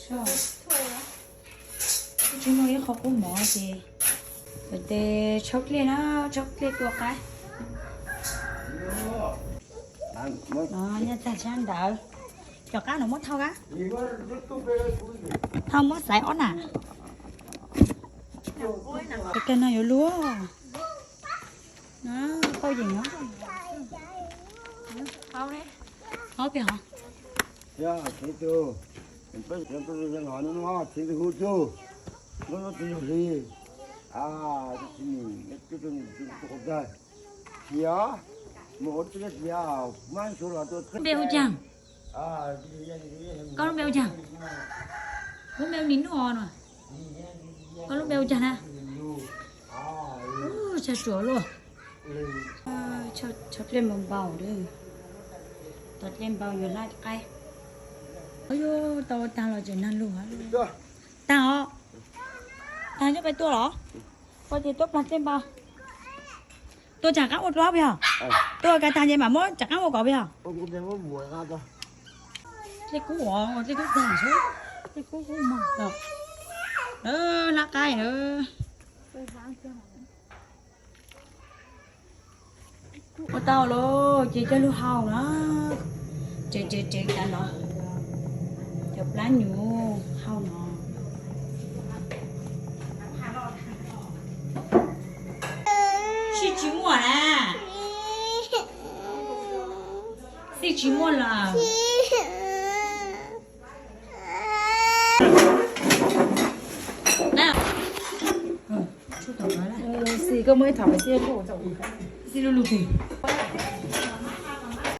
Tsis muaj ib qho kub mov ces tes tshaub dlej na, tshaub dlej tua qaib. Nyob tag tshaib ntawd, cov qab no muab thauj a, thauj muab xaiv ob na. Kawg no yuav luag. Qauj yeem no. Ob peb hov. Npe hu caag? Koj lub npe hu caag? Lub npe hu Nis Nuj no. Koj lub npe hu caag na? Tsag tsuam luaj. Tshaub dlej npau npau, tshaub dlej npau yuav hlab qaib. Yuav tau taag los tseem nag lug. Taag os. Taag coj peb tuaj los? Ua ces tuaj plag dlej npau. Tuaj tsam qaab ua dlua peb hos. Tuaj ka taag ces mam muab tsam qaab ua kom peb hos. Dlej kub os, dlej kub tag, dlej kub kub mog. Hlab qaib. Ua tau los ces coj lug hau na. Tsev tsev tsev tav no, cov plab nyuv hau no. Sib tsis muaj na. Sib tsis muaj lawm. Xis, koj muaj ib thom xib lug lug twg?